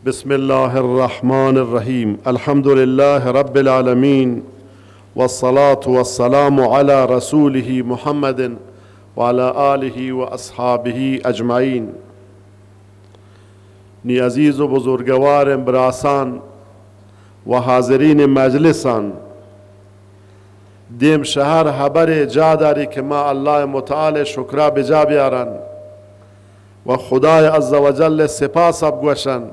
بسم الله الرحمن الرحيم. الحمد لله رب العالمين، والصلاة والسلام على رسوله محمد وعلى آله وأصحابه أجمعين. نی عزیز و بزرگواریں براسان و حاضرین مجلسان، دیم شہر ہبرے جا داری کہ ما اللہ متعال شکرا بجا بیارن و خدای عز و جل سپاس اب گوشن،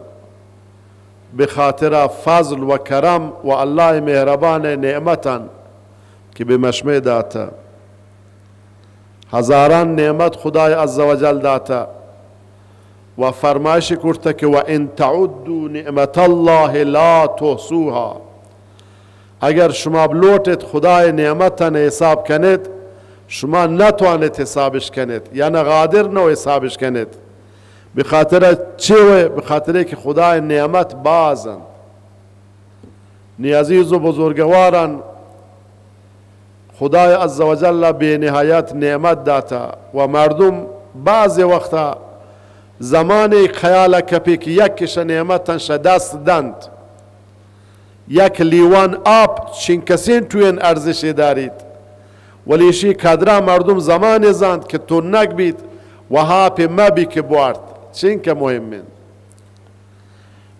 بخاطر فضل و کرم و اللہ مہربان نعمتن کہ بہ مشمے داتا۔ ہزاران نعمت خدای عز و جل داتا و فرمائش کرتا کہ و ان تعدوا نعمت اللہ لا تحصوها۔ اگر شما بلوٹت خدای نعمتن حساب کنت، شما نتوانت حسابش کنت، یعنی قادر نو حسابش کنت۔ بخاطر چی وے؟ بخاطر کہ خدای نعمت بازن۔ نی عزیز و بزرگواران، خدای عز و جل بے نہایت نعمت داتا و مردم بعض وقتا زمانے خیال کپی کہ یک کش نعمتن شہ دست دنت، یک لیوان آپ چنکسین ٹوین ارزشی داریت، ولی اشی قدرا مردم زمانے زانت کہ تنک بیت و آپ مہ بی کہ بوارت، چنکہ مہمین۔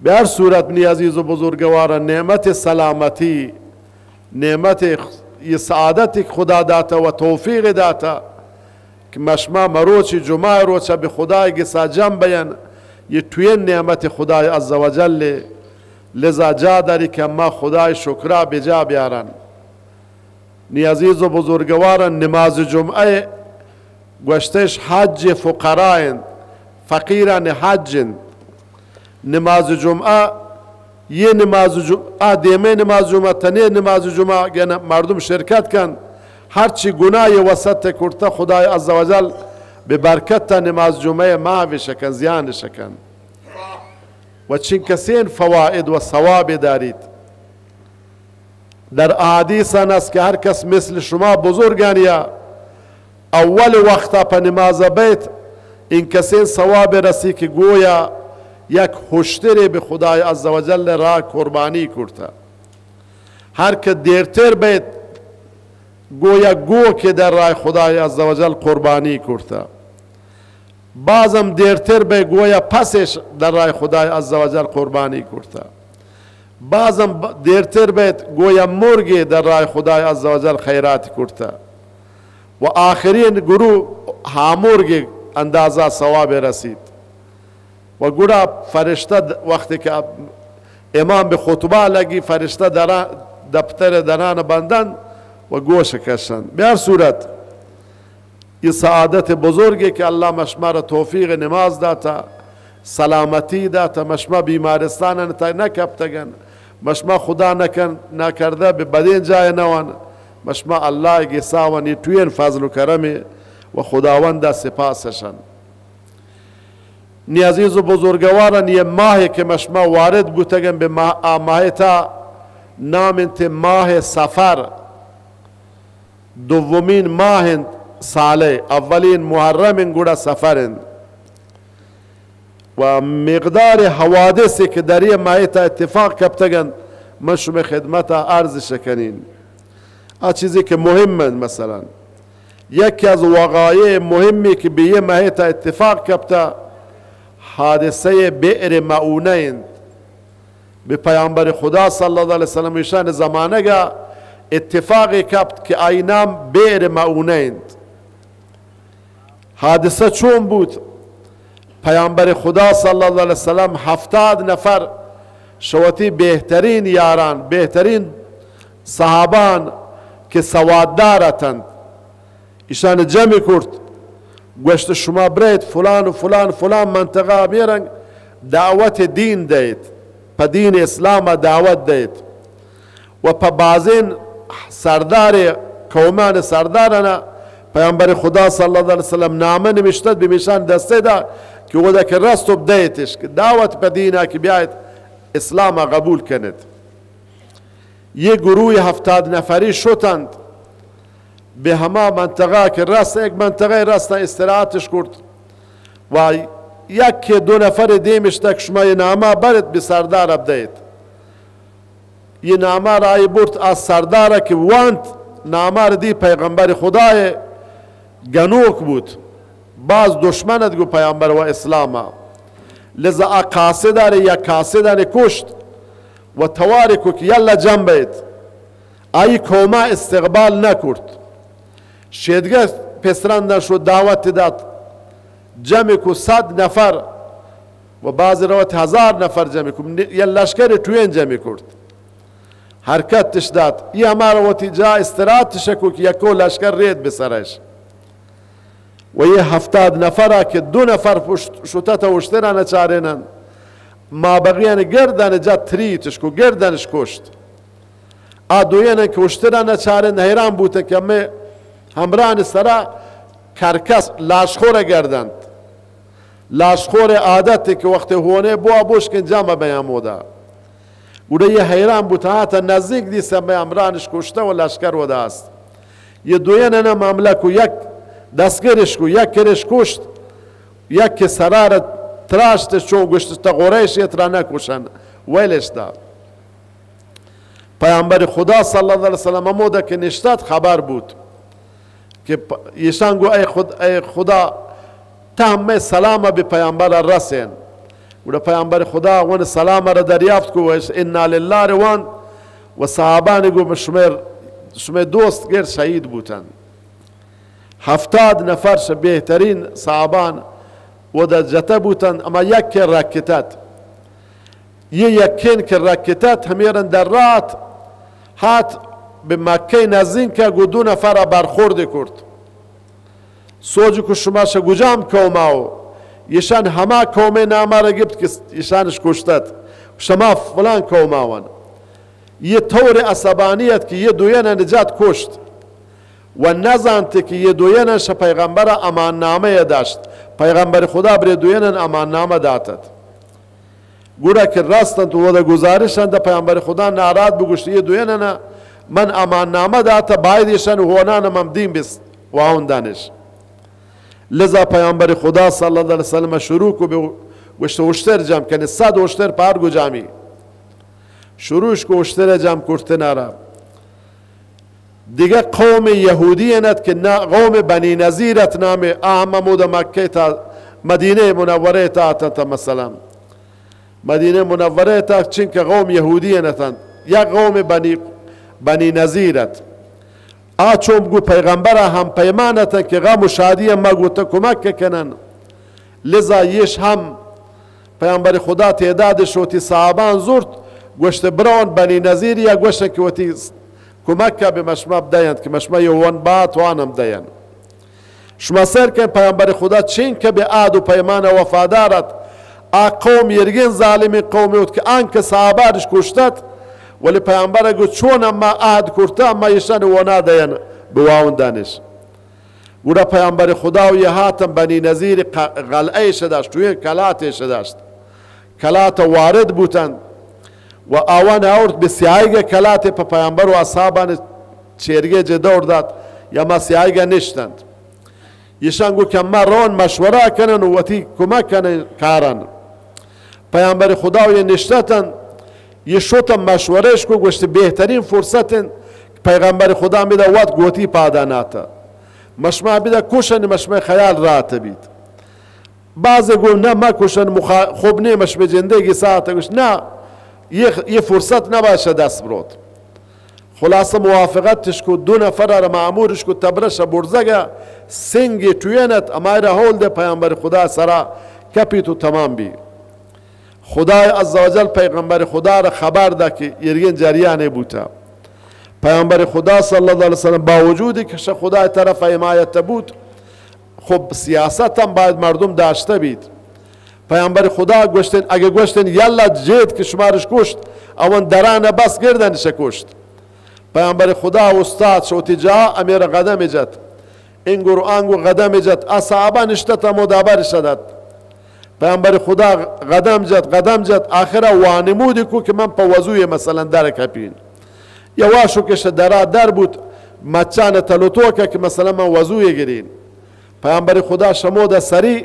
بہ ہر صورت، نی عزیز و بزرگواران، نعمت سلامتی، نعمت یہ سعادت خدا داتا و توفیق داتا کہ مشما مروچی جمعہ روچا بہ خدای گسا جم بین، یہ ٹوین نعمت خدای عز و جل، لذا جا داری کہ اما خدای شکرا بجا بیارن۔ نی عزیز و بزرگواران، نماز جمعہ گوشتش حج فقرا انت، فقیران حج انت۔ نماز جمعہ، یہ نماز جمعہ، دیمے نماز جمعہ، تنے نماز جمعہ، یعنی مردم شرکت کن، ہرچی گناہ یہ وسط کرتا خدای عز و جل بہ برکت نماز جمعہ معاف شکن، زیان شکن۔ و چنکسین فوائد و ثواب داریت۔ در احادیثان است کہ ہر کس مثل شما بزرگانیا اول وقتا پہ نماز بیت، انکسین ثواب رسی کہ گویا یک ہشترے بہ خدای عز و جل راہ قربانی کرتا۔ ہر کہ دیرتر بیت، گویا گو کہ در راہ خدای عز و جل قربانی کرتا۔ بازم دیرتر بہ گویا پسش در راہ خدای عز و جل قربانی کرتا۔ بازم ب-، دیرتر بیت گویا مرگے در راہ خدای عز و جل خیرات کرتا۔ و آخرین گروہ ہامرگے اندازہ ثواب رسید۔ و گڑا فرشتہ د-، وقتی کہ اب-، امام بہ خطبہ لگی، فرشتہ درا-، دفتر دران بندن و گوش کشن۔ بہ ہر صورت، یہ سعادت بزرگے کہ اللہ مشما را توفیق نماز داتا، سلامتی داتا، مشما بیمارستان تہ نہ کپتگن، مشما خدا نکن، نکردہ بہ بدین جائے نوان، مشما اللہ گسا و نی ٹوین فضل و کرمے و خداوند سپاس شن۔ نی عزیز و بزرگواران، یہ ماہ کہ مشما وارد بوتگن بہ ماہ، آ ماہ تا نام انت ماہ صفر۔ دومین ماہ انت سالے، اولین محرم انت، گڑا صفر انت۔ و مقدار حوادث کہ در یہ ماہ تا اتفاق کپتگن، من شمے خدمتا عرض شکنین۔ آ چیزی کہ مہم انت، مثلاً یکی از وقایع مہمی کہ بہ یہ ماہ تا اتفاق کپتا، حادثہ بئر معونہ انت۔ بہ پیامبر خدا صلی اللہ علیہ وسلم ایشان زمانگا اتفاقی کپت کہ آئی نام بئر معونہ انت۔ حادثہ چون بوت؟ پیامبر خدا صلی اللہ علیہ وسلم ہفتاد نفر شہ وتی بہترین یاران، بہترین صحابان کہ سواددار اتنت، ایشان جمع کرت، گوشت، شما برئیت فلان و فلان، فلان منطقہ بہ یہ رنگ دعوت دین دئیت، پہ دین اسلام دعوت دئیت۔ و پہ بازین سردار، قومان سرداران پیامبر خدا صلی اللہ علیہ وسلم نامہ نوشتت، بہ ایشان دستے دا کہ اودا کہ رست و بدئیتش، کہ دعوت پہ دینا کہ بیایت، اسلام قبول کنت۔ یہ گروہ ہفتاد نفری شتنت بہ ہما منطقہ کہ رست، ایک منطقہ رستن استراحتش کرت و یکے دو نفر دیم اشتگ، شما اے نامہ برت بہ سردار ءَ بدئیت. اے نامہ را آئی برت، آ سردار ءَ کہ وانت، نامہ را دی پیغمبر خدا ءِ گنوک بوت، باز دشمن ات گوں پیامبر و اسلام ءَ. لذا آ قاصد ءَ را یک قاصدانی کشت و توار کو کہ یلا جمع بیت. آئی قوم ءَ استقبال نہ کرت. شیدگہ پسرنداں شو دعوت دات، جمع کو صد نفر و بعض روایت ہزار نفر جمع کو، یا لشکر ٹوین جمع کرت. حرکت اش دات. یہ ہمارا وتی جا استراحت شکو کہ یکو لشکر رید بہ سرش. و یہ ہفتاد نفر ءَ کہ دو نفر پشت شتت ءُ اشتران چارینن، ما بغیان گردن جت تریتش کو، گردنش کشت. آ دوینن کہ اشتران چارین حیران بوتن کہ ہمے ہمران سرا کرکس لاشخور گردنت. لاشخور عادت کہ وقت ہونے بوا بوشکن جمع بیان مودا. گڑا یہ حیران بوت، آتا نزدیک دیست، ہمے ہمرانش کشتہ و لشکر و داست. یہ دوینن معاملہ کو، یک دستگرش کو، یک کرش کشت، یک کہ سرار تراشت، چون گشت تا قریش اترا نہ کشن، ویلش دا. پیامبر خدا صلی اللہ علیہ وسلم ہمودا کہ نشتت خبر بوت کہ پ-، ایشان گو اے خد-، اے خدا، تہ ہمے سلام بہ پیامبر رسین. گڑا پیامبر خدا ون سلام را دریافت کو، انا للہ روان و صحابان گو شمے، شمے دوست گر شہید بوتن. ہفتاد نفر شہ بہترین صحابان اودا جتہ بوتن، اما یک کہ رکتت. یہ یکین کہ رکتت، ہمیرن در رات ہات بہ مکہ نزدین کہ گو دو نفر برخورد کرت. سوج کو شما شہ گجام قوم آو؟ ایشان ہما قوم نامہ را گپت کہ ایشانش کشتت، شما فلان قوم آون. یہ طور عصبانیت کہ یہ دوینن جت کشت و نزانت کہ یہ دوینن شہ پیغمبر امان نامہ داشت. پیغمبر خدا برے دوینن امان نامہ داتت. گڑا کہ رستن تو ودا گزارشن دا پیغمبر خدا ناراض بگوشت، یہ دوینن من امان نامہ داتا، باید ایشان ہونان من دین بس واون دانش. لذا پیامبر خدا صلی اللہ علیہ وسلم شروع کو بہ گوشت اشتر جمع کنی، صد اشتر پار گجامی. شروعش کو اشتر جمع کرتنا را. دگہ قوم یہودی انت کہ نا، قوم بنی نضیر ات نام، آ ہم ہمود مکہ تا مدینہ منورہ تا اتنت. مثلا مدینہ منورہ تا چنکہ قوم یہودی انت، یک قوم بنی، بنی نضیر ات. آ چون گو پیغمبر ہم پیمان اتن کہ غم و شادی ما گو تا کمک کنن. لذا یش ہم پیامبر خدا تعداد شوتی صحابان زرت، گوشت برون بنی نضیر یا گوشن کہ وتی کمک بہ مشما بدینت کہ مشما یہ ون بات وانم دین. شما سر کن پیامبر خدا چین کہ بہ عہد و پیمان وفادار ات. آ قوم یرگین ظالمین قومی ات کہ آن کہ صحابارش کشتت، ولی پیامبر گو چون اما عہد کرتا اما ایشان ونا دین بواون دانش. گڑا پیامبر خدا و یہ ہاتم بنی نضیر ق-، قلعہ ایش داشت، و یہ کلات ایش داشت. کلات وارد بوتن و آوان آورت بہ سیاہیگ کلات پہ پیامبر و اصحابان چیرگے جہ دور دات، یا ما سیاہیگ نشتند. یشان گو کہ ما رون مشورہ کنن و وتی کمک کنن کارن. پیامبر خدا و یہ نشتتن، یہ شوتن مشورش کو، گوشت بہترین فرصت انت پیغمبر خدا میدا وت گوتی پادا ناتا. مشما بیدا کشن، مشما خیال رات بیت. بعض گو نہ مکشن، مخا-، خوب نیم مشما جندگی ساعت. گوشت نہ، یہ، یہ فرصت نباید شہ دست بروت. خلاصہ موافقتش کو، دو نفر را مامورش کو، تبرش برزگا سنگ ٹوینت، امائرا ہول دے پیامبر خدا سرا کپیت و تمام بی. خدای عز و جل پیغمبر خدا را خبر دا کہ ایرگین جریانے بوتا. پیغمبر خدا صلی اللہ علیہ وسلم باوجود کہ شہ خدای طرف حمایت بوت، خب سیاست ہم باید مردم داشتہ بیت. پیامبر خدا گوشتن، اگہ گوشتن یلا جیت کہ شمارش کشت، اون دران بس گردنش کشت. پیامبر خدا استاد شوتی جا امیر قدم جت. انگور آنگو قدم جت، اصحابہ نشتت ہمو دابر شدت. پیامبر خدا قدم جت، قدم جت، آخرا وانمودی کو کہ من پہ وضوی مثلا در کپین. یواشو کہ شہ درا در بوت، مچان تلوتوکا کہ مثلا من وضوی گرین. پیامبر خدا شمود سری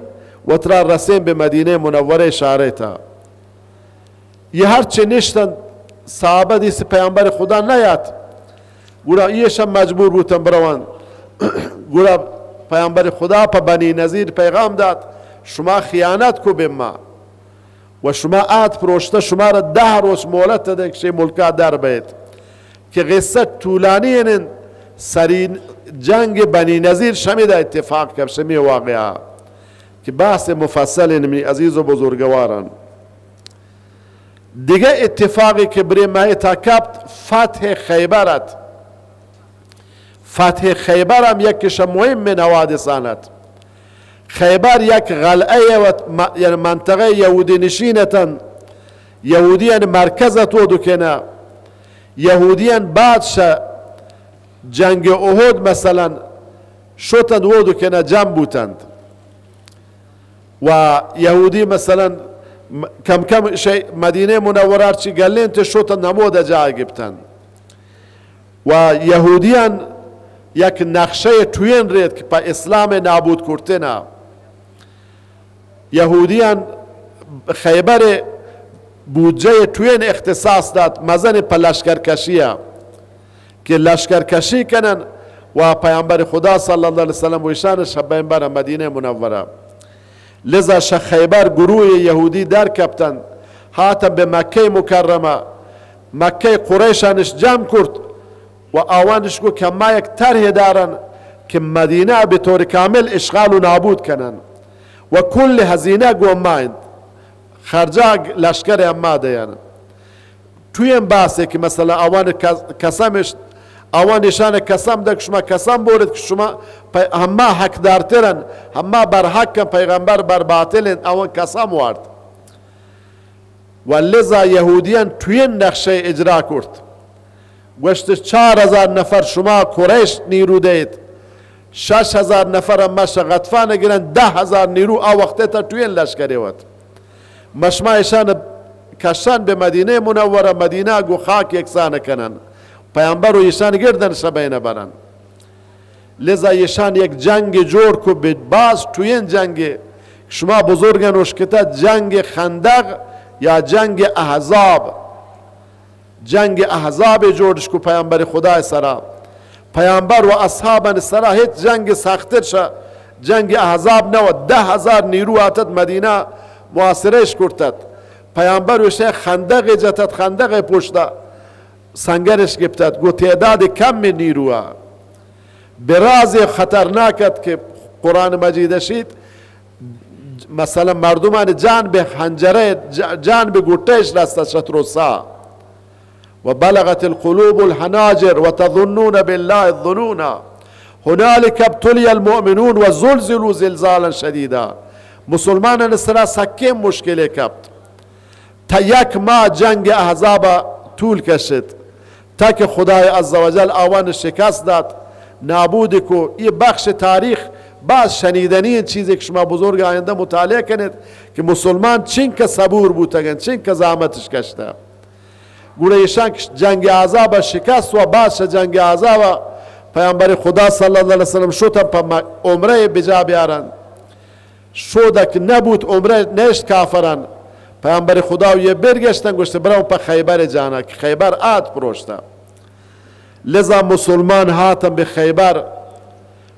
وترا رسیں بہ مدینہ منورہ شہر ءِ تہا۔ یہ ہرچے نشتن، صحابہ دیست پیامبر خدا نیات، گڑا ایش ہم مجبور بوتن بروان۔ گڑا پیامبر خدا پہ بنی نضیر پیغام دات، شما خیانت کو بہ ما و شما عہد پروشتہ، شما را دہ روچ مہلت دیں کہ شے ملکا در بیت۔ کہ قصہ طولانی انت، سری جنگ بنی نضیر شمی دا اتفاق کپ، شمی واقعہ کہ بحث مفصل انت، منی عزیز و بزرگواران۔ دگہ اتفاقی کہ برے مئے تا کپت، فتح خیبر ات۔ فتح خیبر ہم یکش مہمیں حوادثان ات۔ خیبر یک قلعہ ات، م-، یعنی منطقہ یہودی نشین اتن، یہودیان مرکز ات و دکنا۔ یہودیان بعد شہ جنگ احد مثلاً شتند و دکنا جمع بوتند۔ و یہودی مثلاً م-، کم کم شی مدینہ منورہ چی گلین تے شتند ہمودا جاہ گپتند۔ و یہودیان یک نقشہ ٹوین ریت کہ پہ اسلام نابود کرتنا۔ یہودیان خیبر بودجہ ٹوین اختصاص دات مزن پہ لشکر کشیا کہ لشکر کشی کنن و پیامبر خدا صلی اللہ علیہ وسلم و ایشان شبین بر مدینہ منورہ۔ لذا شہ خیبر گروہ یہودی در کپتن، ہاتن بہ مکہ مکرمہ، مکہ قریشانش جمع کرت و آوانش گو کہ ما یک طرح دارن کہ مدینہ بہ طور کامل اشغال و نابود کنن و کل ہزینہ گو ما انت، خرجہ لشکر اما دیان۔ ٹوین باسے کہ مثلاً آوان کس-، قسمش، آوان ایشان قسم دک، شما قسم بورت کہ شما پہ ہما حقدارترن، ہما برحقن، پیغمبر بر باطل انت، آوان قسم وارت۔ و لذا یہودیان ٹوین نقشہ اجرا کرت۔ گوشت، چار ہزار نفر شما قریش نیرو دیت، شش ہزار نفر ہم مش غطفان گرن، دہ ہزار نیرو آ وقت تا ٹوین لشکر وت۔ مشما ایشان کشان بہ مدینہ منورہ، مدینہ گو خاک یکسان کنن۔ پیامبر و ایشان گردن شبین برن۔ لذا ایشان یک جنگ جوڑ کو، بہ باز ٹوین جنگ، شما بزرگان اشکتا جنگ خندق یا جنگ احزاب۔ جنگ احزاب جوڑش کو پیامبر خدا سرا۔ پیامبر و اصحابان سرا ہچ جنگ سختر شہ جنگ احزاب نہ و، دہ ہزار نیرو آتت مدینہ محاصرہ اش کرتت۔ پیامبر وشہ خندق جتت، خندق پشتا سنگرش گپتت، گو تعداد کم نیروا۔ براز خطرناک ات کہ قرآن مجید اشیت، مثلاً مردمان جان بہ خنجرہ، ج-، جان بہ گٹش رست شتر و سا۔ و بلغت القلوب الحناجر و تظنون بالله الظنونا هنالك ابتلي المؤمنون و زلزلوا زلزالا شدیدا۔ مسلمانان سرا سکیں مشکلے کپت۔ تا یک ماہ جنگ احزاب طول کشت، تا کہ خدای عز و جل آوان شکست دات، نابود کو۔ یہ بخش تاریخ باز شنیدنی چیزے کہ شما بزرگ آئندہ مطالعہ کنید کہ مسلمان چنکہ صبور بوتگن، چنکہ زحمتش کشتہ۔ گڑا ایشان جنگ احزاب شکست و بعد شہ جنگ احزاب پیامبر خدا صلی اللہ علیہ وسلم شتن پہ م-، عمرہ بجا بیارن۔ شودک نبوت، عمرہ نشت کافران۔ پیامبر خدا و یہ برگشتن، گوشت، برو پہ خیبر جانا، کہ خیبر آت پروشتا۔ لذا مسلمان ہاتن بہ خیبر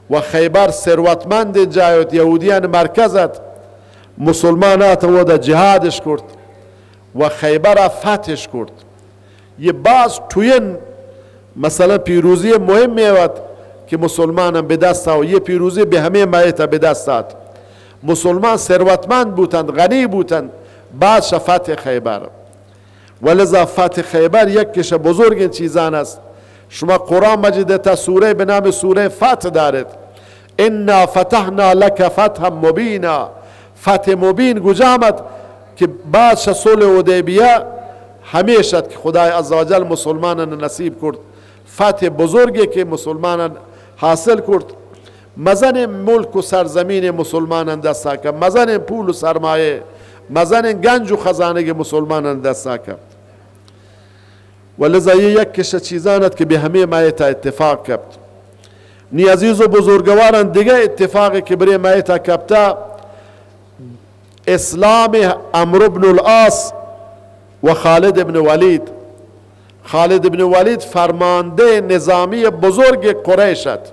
و خیبر ثروتمند جایت، یہودیان مرکز ات۔ مسلمان آتن ودا جہادش کرت و خیبر فتحش کرت۔ یہ باز ٹوین، مثلاً پیروزی مہم ات کہ مسلمان ہم بہ دست آو، یہ پیروزی بہ ہمیں مئے تا بہ دست آت۔ مسلمان ثروتمند بوتند، غنی بوتند، بعد شہ فتح خیبر۔ ولذا فتح خیبر یک کش بزرگیں چیزان است۔ شما قرآن مجید تا سورہ بہ نام سورہ فتح دارت۔ انا فتحنا لك فتحا مبینا۔ فتح مبین گجام ات کہ بعد شہ صلح حدیبیہ ہمیش ات کہ خدای عز و جل مسلمانان نصیب کرت۔ فتح بزرگے کہ مسلمانان حاصل کرت۔ مزنیں ملک و سرزمین مسلمانان دستا کپت۔ مزنیں پول و سرمایہ، مزنیں گنج و خزانگ مسلمانان دستا کپت۔ ولذا یہ یک کش چیزان ات کہ بہ ہمیں مئے تا اتفاق کپت۔ نی عزیز و بزرگواران، دگہ اتفاق کہ برے مئے تا کپتا، اسلام عمرو بن العاص و خالد ابن ولید. خالد ابن ولید فرماندہ نظامی بزرگ قریش ات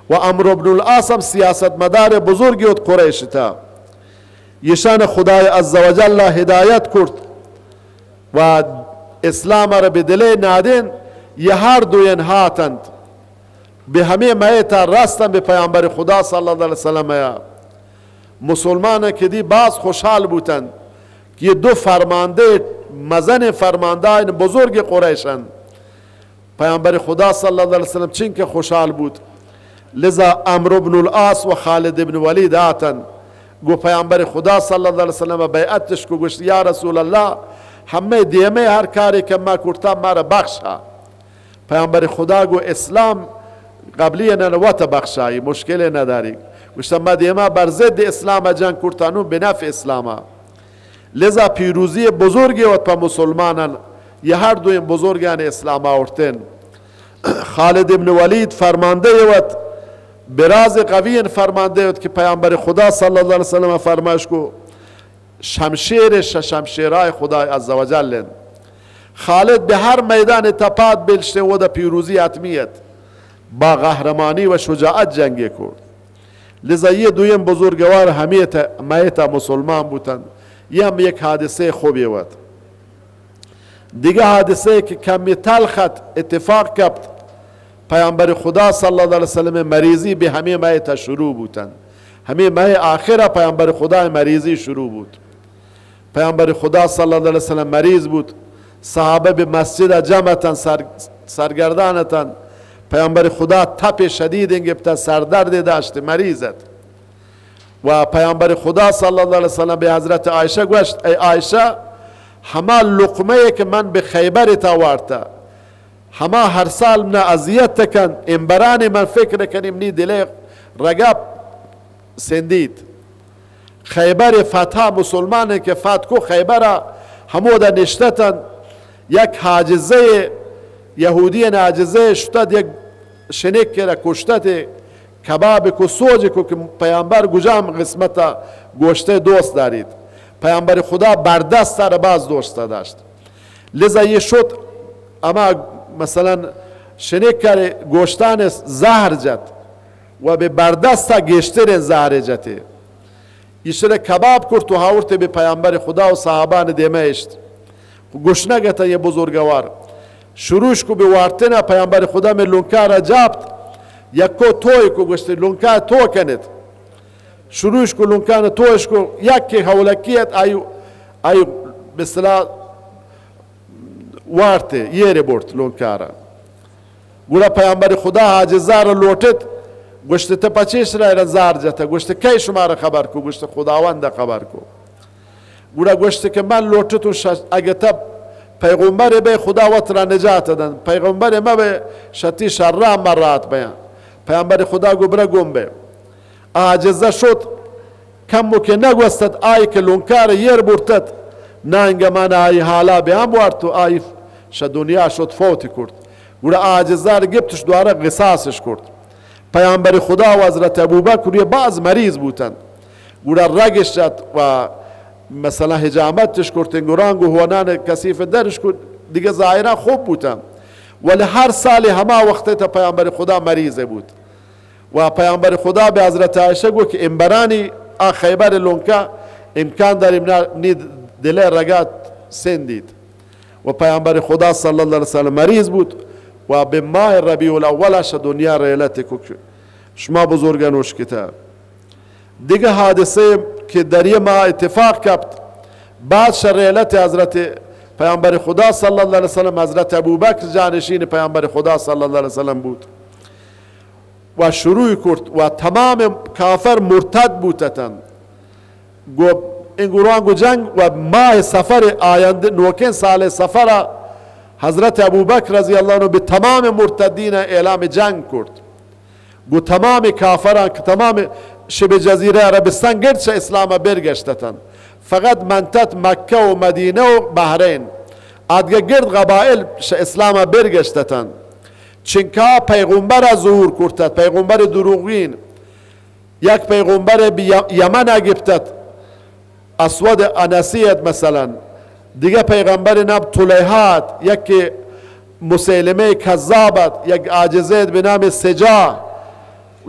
و عمرو بن العاص ہم سیاستمدار بزرگی ات قریش تا. ایشان خدای عز و جل ہدایت کرد و اسلام را به دل نادین، یہ ہر دوین ہاتند، به ہمے میتا رستن به پیامبر خدا صلی اللہ علیہ وسلم یا. مسلمان کدی باز خوشحال بوتن کہ یہ دو فرماندہ، مزن فرماندہ بزرگ قریشن. پیامبر خدا صلی اللہ علیہ وسلم چنکہ خوشحال بوت. لذا عمرو بن العاص و خالد ابن ولید آتن، گو پیامبر خدا صلی اللہ علیہ وسلم بیعتش کو، گوشت، یا رسول اللہ، ہمے دیمے ہر کارے کہ ما کرتا مارا بخشا. پیامبر خدا گو اسلام قبلی نہ وت بخشائی، مشکل نداری. گوشت، ما دیما بر ضد اسلام جنگ کرتا، نو بنفع اسلاما. لذا پیروزی بزرگی وت پہ مسلمانان، یہ ہر دوئیں بزرگان اسلام آورتن. خالد ابن ولید فرماندہ وت، براز قوی فرماندہ وت کہ پیامبر خدا صلی اللہ علیہ وسلم فرمائش کو، شمشیر ش-، شمشیرائے خدا عز و جل انت. خالد به هر میدان تپات بلشتن و دا پیروزی حتمیت با قهرمانی و شجاعت جنگی کرد. لذا یہ دویم بزرگوار ہمیت میت مسلمان بوتن. یہ ہم یک حادثہ خوبی وت. دیگه حادثہ کہ کمی تلخت اتفاق کپت، پیامبر خدا صلی اللہ علیہ وسلم مریضی به ہمے میت شروع بوتن. ہمے ماہ آخر پیامبر خدا مریضی شروع بوت. پیامبر خدا صلی اللہ علیہ وسلم مریض بوت. صحابہ به مسجد جمع اتن، سر-، سرگردان اتن. پیامبر خدا تپ شدید گپت، سردرد داشت، مریض ات. و پیامبر خدا صلی اللہ علیہ وسلم به حضرت عائشہ گوشت، اے عائشہ، ہما لقمہ کہ من به خیبر تا وارتا، ہما ہر سال منا اذیت کن، امبران من فکر کنیم نی دل رگا سندیت. خیبر فتح، مسلمان کہ فتح کو خیبر، ہمودا نشتتن. یک حاجزہ، یہودی حاجزہ شتت، یک شنک را کشتت، کباب کو سوج کو کہ پیامبر گجام قسمت گوشتے دوست داریت. پیامبر خدا بردست را باز دوست داشت. لذا یہ شت، اما مثلاً شنکر گوشتان زہر جت و به بردستا گیشترین زہر جتے. ایشرا کباب کرت و ہاورت به پیامبر خدا و صحابان دیما اشت. گشنگ اتن یہ بزرگوار. شروعش کو به وارتنا، پیامبر خدا میں لنکارا جابت. یکو توی کو، گوشت، لنکا تو کنت. شروعش کو لنکان توش کو، یک کہ ہولکی ات، آئی، آئی بسلا وارت، یے رے برت لونکارا. گڑا پیامبر خدا حاجزہ را لوٹت، گوشت، تہ پچیش را ایرا زار جتہ؟ گوشت، کئے شمارا خبر کو؟ گوشت، خداوند خبر کو. گڑا گوشت کہ من لوٹتوں ش-، اگہ تہ پیغمبر بئے، خدا وت را نجات دنت، پیغمبر مبئے، شتی شرا مرات بیاں. پیامبر خدا گو برا گون بئے. آ حاجزہ شت، کمو کہ نگوستت، آئی کہ لونکار ایر برتت، نانگہ من آئی حالا بیان بوارت و آئی شہ دنیا شت، فوت کرت. گڑا آ حاجزہ را گپتش، دوارہ قصاصش کرت. پیامبر خدا و حضرت ابوبکر یہ باز مریض بوتن. گڑا رگش جت و مثلاً حجامتش کرت، گرانگ و ہونان کثیف درش کرت، دیگہ ظاہراً خوب بوتن. ولی ہر سال ہما وقت تا پیامبر خدا مریض بوت. و پیامبر خدا بہ حضرت عائشہ گو کہ امبرانی آ خیبر لونکا امکان داری منا نی دل رگا سندیت. و پیامبر خدا صلی اللہ علیہ وسلم مریض بوت و بہ ماہ ربیع الاول شہ دنیا رحلت کو کہ شما بزرگان اشکتہ. دیگہ حادثہ کہ در یہ ماہ اتفاق کپت، بعد شہ رحلت حضرت پیامبر خدا صلی اللہ علیہ وسلم، حضرت ابوبکر جانشین پیامبر خدا صلی اللہ علیہ وسلم بوت. و شروع کرت و تمام کافر مرتد بوتتن. گو انگوران گو جنگ و ماہ صفر آیند، نوکیں سال صفر حضرت ابوبکر رضی اللہ عنہ بہ تمام مرتدین اعلام جنگ کرت. گو تمام کافران کہ تمام شبہ جزیرہ عربستان گرد شہ اسلام برگشتتن، فقط منطقہ مکہ و مدینہ و بحرین، آدگہ گرد قبائل شہ اسلام برگشتتن. چنکا پیغمبر ظہور کرتت، پیغمبر دروغین، یک پیغمبر بہ ی-، یمن گپتت، اسود انسی ات، مثلاً دگہ پیغمبر نام طلیحہ ات، یکے مسیلمہ کذاب ات، یک عاجزے ات بہ نام سجا.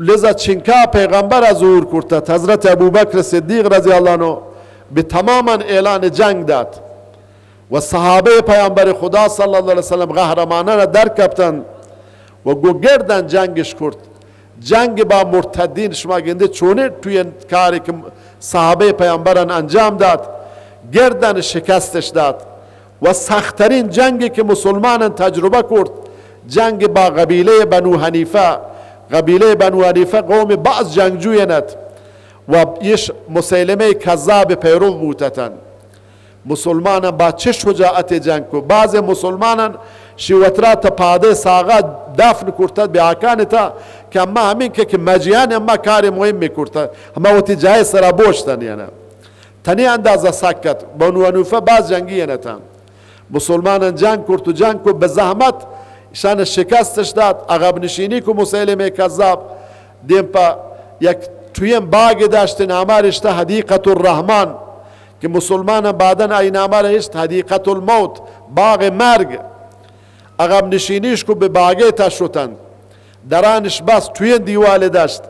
لذا چنکا پیغمبر ظہور کرت ات، حضرت ابوبکر صدیق رضی اللہ عنہ بہ تماماً اعلان جنگ دات و صحابہ پیامبر خدا صلی اللہ علیہ وسلم قہرمانانا در کپتن و گو گردن جنگش کرت. جنگ با مرتدین، شما گندے چونیں ٹوین کارے کہ صحابہ پیامبران انجام دات، گردن شکستش دات و سخت‌ترین جنگی کہ مسلمانان تجربہ کرت، جنگ با قبیلہ بنو حنیفہ. قبیلہ بنو حنیفہ قوم باز جنگجوین ات و ایش مسیلمہ کذاب پیرو بوتتن. مسلمانان با چہ شجاعت جنگ کو. بعض مسلمانان شی وترا تا پادے ساغا دفن کرتت بہ آکان تا کہ اما ہمین کہ، کہ مجیان اما کار مہم کرتت، ہما وتی جائے سرا بوشتن یعنی. تنی اندازہ سکت، بنو حنیفہ باز جنگی انتن. مسلمانان جنگ کرت و جنگ کو بہ زحمت، اشان شکستش دات، عقب نشینی کو مسیلمہ کذاب. دیم پہ یک ٹویم باغ داشت، ناما رشتہ حدیقۃ الرحمن، کہ مسلمانان بعداً آئی ناما رشت حدیقۃ الموت، باغ مرگ. عقب نشینیش کو بہ باغے تا شتن. درانش بس ٹوین دیوال داشت.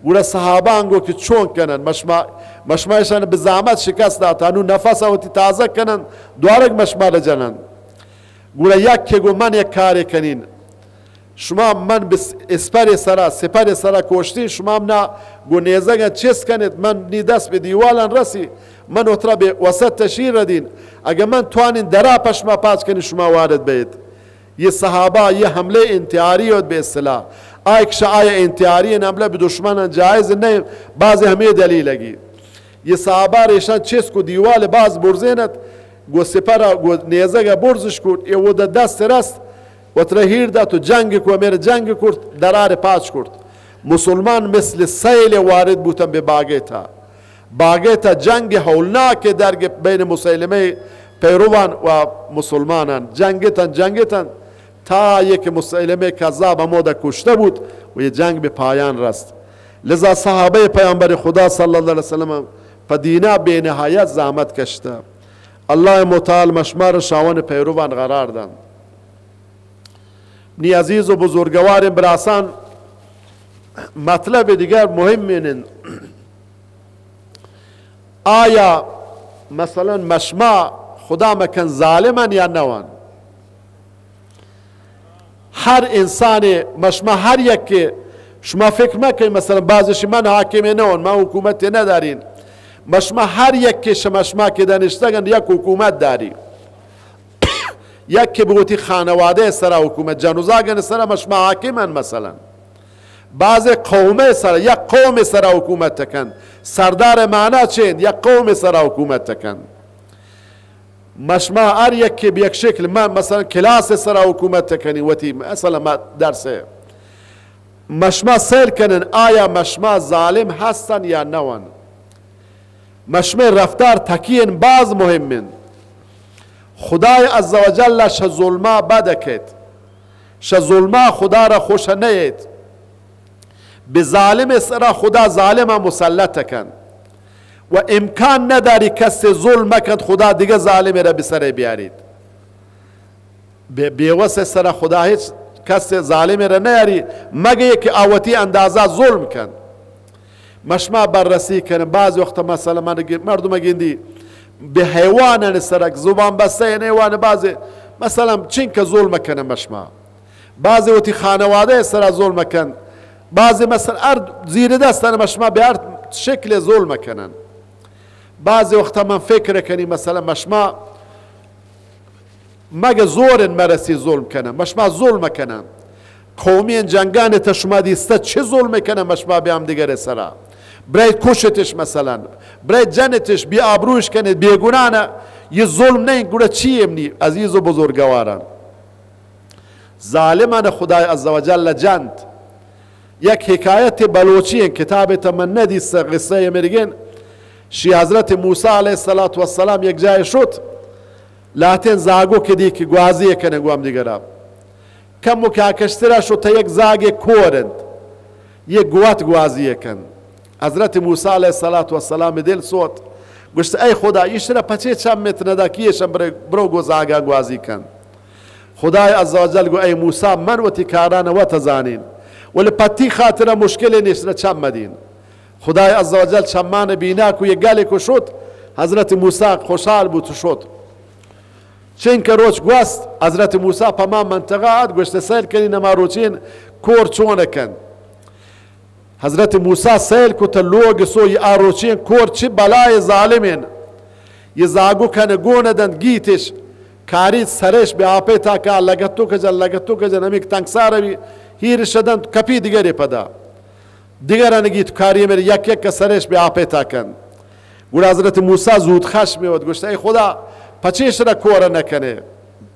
گڑا صحابان گو کہ چون کنن؟ مشما، مشما اشان بہ زحمت شکست دات، انو نفس وتی تازہ کنن، دوارگ مشما را جنن. گڑا یک کہ گو من یک کارے کنین، شما من بہ اسپر سرا، سپر سرا کوشتین، شما منا گو نیزگاں چست کنیت، من نی دست بہ دیوالان رسی، من وترا بہ وسط تشیر ردین، اگہ من توانین درا پشما پاچ کنین، شما وارد بیت. یہ صحابہ یہ حملے انتحاری ہوت بہ اصطلاح. آ ایک شہ آیا انتحاری حملہ بہ دشمنان جائز نہ، بعض ہمیں دلیل گی. یہ صحابہ ریشان چست کو دیوال باز برزینت، گو سپرا گو نیزگا برزش کرت، یہ وہ دست رست، وترا ہیر دات و جنگ کو، امیر جنگ کرت، درار پاچ کرت. مسلمان مثل سیل وارد بوتن بہ باغے تا. باغے تا جنگ ہولناک در گپت بین مسیلمہ پیروان و مسلمانان. جنگتن، جنگتن تا یہ کہ مسیلمہ کذاب ہمودا کشتہ بوت و یہ جنگ بہ پایان رست. لذا صحابہ پیامبر خدا صلی اللہ علیہ وسلم پہ دینا بے نہایت زحمت کشتہ. اللہ متعال مشمار شاون پیروان قرار دن. نی عزیز و بزرگواریں براسان، مطلب دیگر مہمین انت. آیا مثلاً مشما خدا مکن ظالمن یا نوان؟ ہر انسان، مشما ہر یک کہ شما فکر مکن، مثلاً بعض شی من حاکم نوان، من حکومت ندارین. مشما ہر یک کہ شما، شما کہ دنشتگن یک حکومت داری. یک کہ بہ وتی خانوادہ سرا حکومت، جن و زاگن سرا مشما حاکمن، مثلاً بعض قوم سرا، یک قوم سرا حکومت کن. سردار معنا چین؟ یک قوم سرا حکومت کن. مشما ہر یک کہ بہ یک شکل، من مثلاً کلاس سرا حکومت کنی وتی، مثلاً ما درس، مشما سیل کنن آیا مشما ظالم ہستن یا نوان؟ مشمئے رفتار تکین باز مہمن. خدای عز و جل شہ ظلما بد کیت، شہ ظلما خدا را خوش نیت. بہ ظالم سرا خدا ظالما مسلط کن و امکان نداری کس ظلم کن خدا دیگہ ظالم را بہ سر بیاریت. بے، بیوس سرا خدا ہچ کس ظالم را نیاری، مگہ کہ آ وتی اندازہ ظلم کن. مشما بررسی کن، بعض وقت مثلاً من گ-، مردم گندی بہ حیوانان سرا، زبان بستہ این حیوان، بعض مثلاً چنکہ ظلم کن مشما، بعض وتی خانوادہ سرا ظلم کن، بعض مثلاً ہر زیر دستان مشما بہ ہر شکل ظلم کنن. بعض وقت من فکر کنی مثلاً مشما مگہ زور مرسی ظلم کنن، مشما ظلم کنن. قومی جنگان تا شما دیستا چہ ظلم کنن مشما بہ ہمدیگر سرا؟ برای کشتش مثلاً، برای جنتش، بی آبروش کنت، بے گناہ نہ، یہ ظلم نہیں، گڑا چی امنی عزیز و بزرگواران؟ ظالمان خدای عز و جل جنت. یک حکایت بلوچی ہیں، کتاب تا من ندیست، قصہ مرگن. شی حضرت موسی علیہ الصلوۃ والسلام یک جای شت، لاتین زاگو کہ دی کہ گوازی کنن گو ہمدیگرا. کم و کاکشترا شت یک زاگ کور انت، یہ گوات گوازی کن. حضرت موسی علیہ الصلوۃ والسلام دل سوت، گوشت، اے خدا، ایشرا پچے چم ات ندا، کیشن برو، برو گو زاگاں گوازی کن۔ خدای عز و جل گو، اے موسی، من وتی کاران وت زانین، ولی پتی خاطر مشکل نیشرا چم مدین۔ خدای عز و جل چمان بینا کو، یک گلے کو شت۔ حضرت موسی خوشحال بوت، شت۔ چنکہ روچ گوست، حضرت موسی پہ ما منطقہ ات، گوشت، سیل کنین ہما روچین کور چون کن۔ حضرت موسی سیل کت، لوگ سو، یہ آ روچین کور چی بلائے ظالمین۔ یہ زاگو کن گون دنت، گیتش کاریت، سرش بہ آپے تا کا، لگتو کجن، لگتو کجن، ہمیک تنگسار بی، ہیرش دنت، کپی دیگرے پدا۔ دگران گیت کاری میرے یک یک سرش بہ آپے تا کن۔ گڑا حضرت موسی زود خشم وت، گوشت، اے خدا، پچیش را کور نہ کنے؟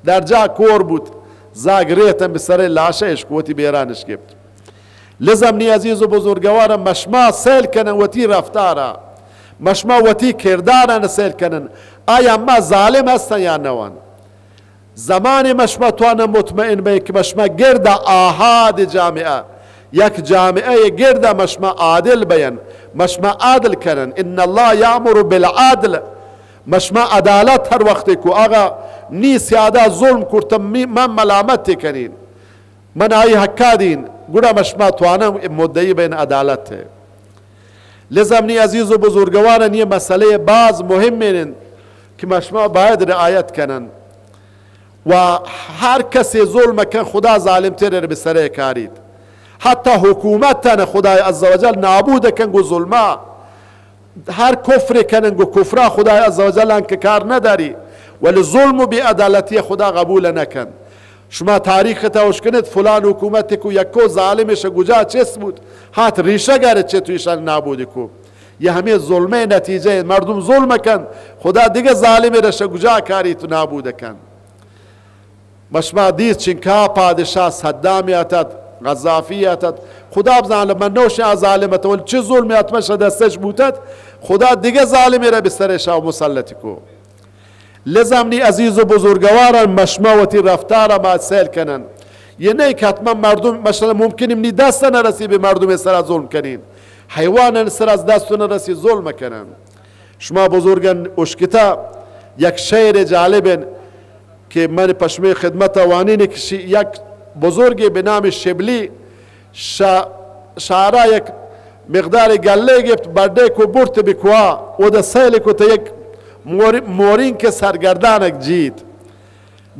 در جا کور بوت، زاگ ریتن بہ سر لاشش کو، وتی بیرانش گپت۔ لذا منی عزیز و بزرگوار، مشما سیل کنن وتی رفتارا، مشما وتی کرداران سیل کنن، آیا ما ظالم ہستن یا نوان؟ زمانے مشما توانن مطمئن بئے کہ مشما گرد آہاد جامعہ، یک جامعہ گرد مشما عادل بئین، مشما عدل کنن۔ ان اللہ یامر بالعدل، مشما عدالت ہر وقت کو، آغا نی سیادہ ظلم کرتم، می-، من ملامت کنین، من آئی حقا دین، گڑا مشما توانن مدعی بئین عدالت ہے۔ لذا منی عزیز و بزرگواران، یہ مسئلہ باز مہم انت کہ مشما باید رعایت کنن۔ و ہر کسی ظلم کن، خدا ظالم تر بہ سرے کاریت۔ حتی حکومت تن خدای عز و جل نابود کن گو ظلما۔ ہر کفر کنن گو کفرا خدای عز و جل انکار نداری، ولی ظلم و بے عدالتی خدا قبول نکن۔ شما تاریخ تا اشکنت، فلان حکومت کو یکو ظالمش گجا چست بوت، ہات ریشہ گرت چہ تو ایشان نابود کو۔ یہ ہمیں ظلم نتیجہ ہے۔ مردم ظلم کن، خدا دیگہ ظالم رش گجا کاری تو نابود کن۔ مشما دیست چنکا پادشاہ صدام اتت، غذافی اتت، خدا بزان من نوش آ ظالم ات، ولی چہ ظلم اتمش دستش بوتت، خدا دیگہ ظالم را بہ سرش مسلط کو۔ لذا منی عزیز و بزرگواران، مشما وتی رفتار ما سیل کنن۔ یہ نہیں کہ حتما مردم، مثلا ممکن منی دست نہ رسی بہ مردم سرا ظلم کنین۔ حیوان سرا از دست نہ رسی ظلم کنن۔ شما بزرگان اشکتا یک شعر جالبن کہ من پشمے خدمت وانین کہ شی-، یک بزرگ بہ نام شبلی شا-، شارا یک مقدار گلے گپت، بڈے کو برت بکوا، او دا سیل کو تا یک مور-، مورین کے سرگردانک جیت۔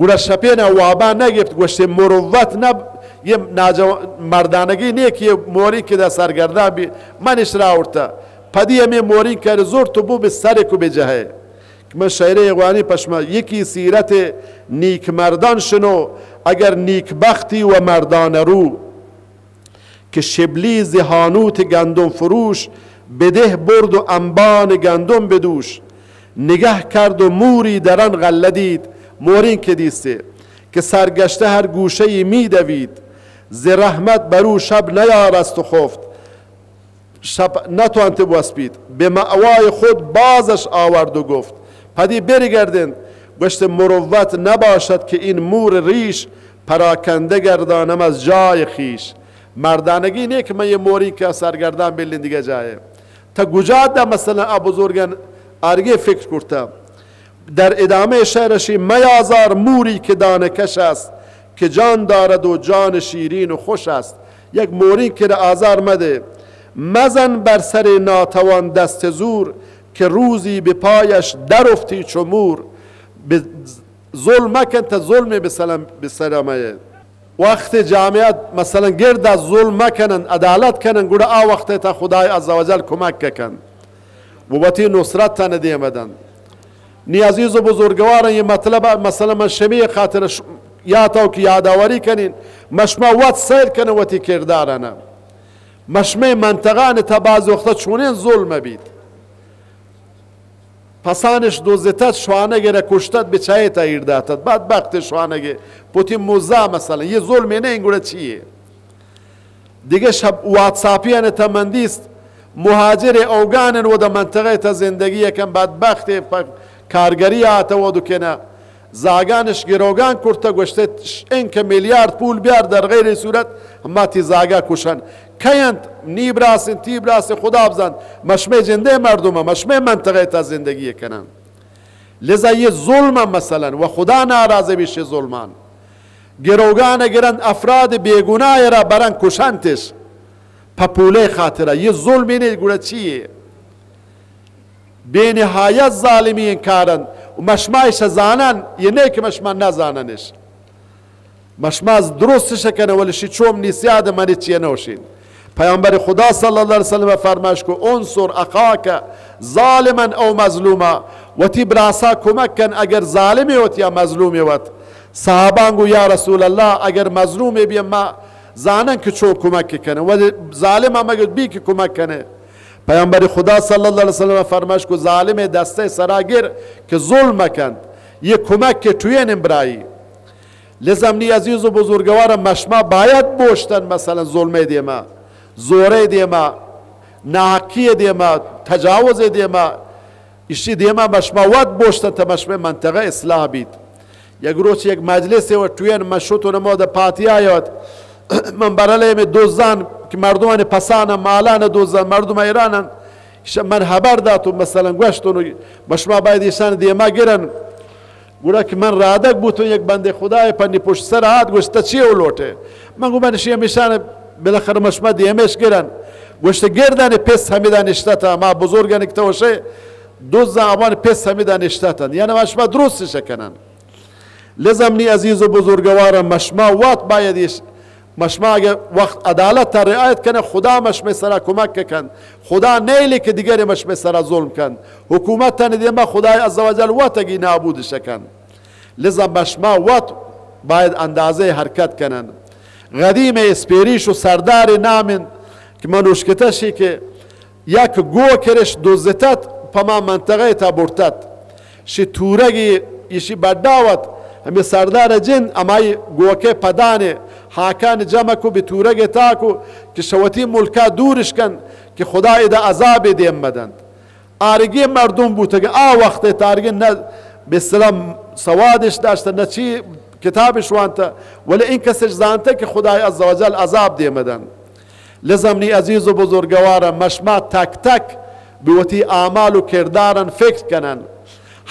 گڑا شپین وابا نہ گپت، گوشتے مروت نہ، یہ ناجو-، مردانگی نیہ کہ یہ مورین کے دا سرگردان بی، من اشرا اڑتا۔ پدی ہمیں مورین کے زور تو بو بہ سر کو بہ جہے۔ من شعرے اغوانی پشما، یکی سیرت نیک مردان شنو، اگر نیک بختی و مردان رو۔ کہ شبلی ز هانوت گندم فروش، بدہ برد و انبان گندم بدوش. نگه کرد و موری در آن غله دید، مورین که دیسته، که سرگشته هر گوشه‌ای می‌دوید. ز رحمت بر او شب نیارست و خفت، شب نتوانته بوسپید. به مأوای خود بازش آورد و گفت، پدی برگردند، گوشت، مروت نباشد که این مور ریش پراکنده گردانم از جای خویش. مردانگی نیه که من یه موری که سرگردان بلین دیگه جایه. تا گجا دا مثلا آ بزرگان آرگه فکر کرتا. در ادامهٔ شعرشی، میازار موری که دانه کش است، که جان دارد و جان شیرین و خوش است. یک مورین که را آزار مده. مزن بر سر ناتوان دست زور، که روزی به پایش درفتی چو مور. به ظلم مکن تا ظلم به سلام، به سلامه. وقت جامعه مثلا گرد از ظلم مکنن، عدالت کنن، گڑا آ وقت تا خدای عزوجل کمک کن و وتی نصرت تن دیم دن. نی عزیز و بزرگواران، یہ مطلب مثلا من شمی خاطر ش-، یا تو کہ یادآوری کنین، مشما وت سیر کنن وتی کرداران. مشمے منطقان تا بعض وقتا چونین ظلم بیت. پسانش دزتت، شوانگ را کشتت، بچایت ایر داتت. بدبخت شوانگ پتی مزا مثلا. یہ ظلم نہ انگوڑا چیے؟ دیگه شب واتساپیان تا من دیست، مهاجر اوگانن و دا منطقه تا زندگی کن، بدبخت پ-، کارگری آتا و دکنا. زاگانش گروگان کرتا، گوشته، ش-، انکه میلیارد پول بیار، در غیر صورت ما تی زاگا کشن. کئے انت، نی براس انت، تی براس انت، خدا بزانت، مشمے جندے مردم، مشمے منطقہ تا زندگی کنن۔ لذا یہ ظلم، مثلاً، و خدا ناراض بی شے ظلمان۔ گروگان گرند افراد بیگناہ را برن کشنتش۔ پہ پولے خاطرہ۔ یہ ظلم نہیں، گڑا چیے؟ بے نہایت ظالمی انکارن۔ و مشمائش زانن، یہ نہیں کہ مشما نہ زاننش۔ مشما درست شکنه، ولی شی چوم نیسیاد منی چیه نوشین۔ پیامبر خدا صلی اللہ علیہ وسلم فرمائش کو، انصر اخاک ظالما او مظلوما، وتی براسا کمک کن اگر ظالمی وت یا مظلومی وت۔ صحابان گو، یا رسول اللہ، اگر مظلومی بی ما زانن کہ چو کمک کنه، ولی ظالم هم اگر بی کہ کمک کنه۔ پیامبر خدا صلی اللہ علیہ وسلم فرمائش کو، ظالم دسته سرا گر کہ ظلم کند، یہ کمک کے ٹوین برائی۔ لذا منی عزیز و بزرگوار، مشما باید بوشتن، مثلاً ظلمے دیما، زورے دیما، ناحقی دیما، تجاوز دیما، اشی دیما مشما وت بوشتن تا مشمے منطقہ اصلاح بیت۔ یک روچ یک مجلس و ٹوین من شتون مودا پاتیا یاد، من برلے میں دوزان کہ مردمان پسان مالان دوزان مردم ایرانن، ش-، من حبر داتو، مثلاً گوشتون، مشما باید ایشان دیما گرن۔ گڑا کہ من رادگ بوتوں، یک بندے خدائے پنی پشت سر آت، گوشت، چی او لوٹے؟ من گو، من شی ہمیشان بالاخرہ مشما دیمش گرن۔ گوشت، گردن پس ہمیدا نشتتا، ما بزرگن کہ تو شے، دزاں آوان پس ہمیدا نشتتن۔ یعنی مشما درست شکنن۔ لذا منی عزیز و بزرگوار، مشما وت باید ایش مشما اگه وقت عدالت تا رعایت کنه، خدا مشمے سرا کمک کن۔ خدا نیلی که دیگری مشمے سرا ظلم کن۔ حکومت تن دیما خدای عز و جل وتگی نابودش کن۔ لذا مشما وت باید اندازه حرکت کنن۔ قدیم اسپیریش و سردار نامن که من اشکتشی که یک گوکرش دزتت، پما منطقه تا برتت۔ شی تورگی ایشی بڈاوت، ہمیں سردار جند ہمائی گوکے پدانے ہاکان جمع کو، بہ تورگ تاکو کہ شوتی ملکا دورش کن کہ خدا ادا عذاب دیم مدنت۔ آرگی مردم بوتگ آ وقت تارگی نہ بہ اصطلاح سوادش داشت، نہ چی کتابش وانت، ولی این کسش زانت کہ خدای عز و جل عذاب دیم مدنت۔ لذا منی عزیز و بزرگواران، مشما تک تک بہ وتی اعمال و کرداران فکر کنن۔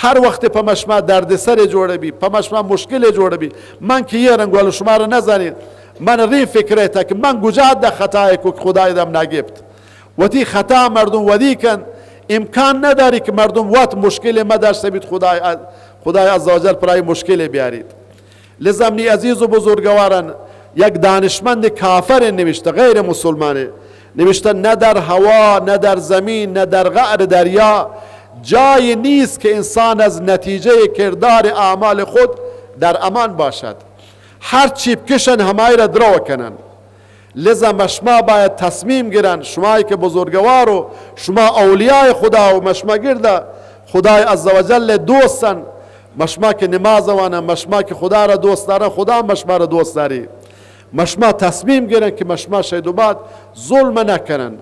ہر وقت پہ مشما دردسر جوڑ بی، پہ مشما مشکل جوڑ بی، من کہ یہ رنگ ولو شما را نزانین، من رین فکر تا کہ من گجا دا خطا کو خدای دم نگپت۔ وتی خطا مردم ودی کن، امکان نداری کہ مردم وت مشکل مداشت بیت، خدای، خدای عز و جل پرائی مشکل بیاریت۔ لذا منی عزیز و بزرگواران، یک دانشمند کافر نوشتہ، غیر مسلمان نوشتہ، نه در هوا، نه در زمین، نه در قعر دریا جایی نیست که انسان از نتیجهٔ کردار اعمال خود در امان باشد. هر چی بکشن همایی را درو کنن. لذا مشما باید تصمیم گرن، شمایی که بزرگوار و شما اولیای خدا و مشما گرد خدای عز و جل دوستن، مشما که نماز وانن، مشما که خدا را دوست دارن، خدا مشما را دوست داری. مشما تصمیم گرن که مشما شید و بعد ظلم نکنن.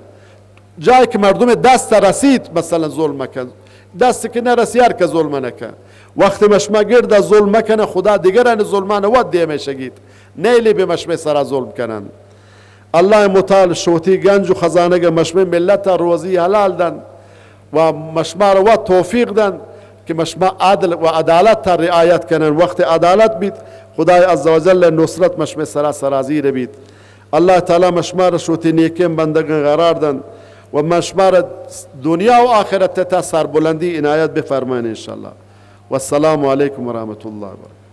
جایی که مردم دست رسید، مثلاً ظلم مکن. دست که نرسی، هر که ظلم نکن. وقتی مشما گرد ظلم مکنه، خدا دیگران ظلمان وت دیمه شگید. نیلی به مشمه سرا ظلم کنن. اللہ متعال شوتی گنج و خزانگ مشمه ملت روزی حلال دن و مشما رو وت توفیق دن که مشما عدل و عدالت تا رعایت کنن. وقت عدالت بیت، خدای عز و جل نصرت مشمه سرا سرازیر بیت. اللہ تعالی مشما را شوتی نیکیں بندگاں قرار دنت و مشما را دنیا و آخرت تا سربلندی عنایت بفرمائن انشاءاللہ۔ والسلام علیکم ورحمۃ اللہ وبرکاتہ۔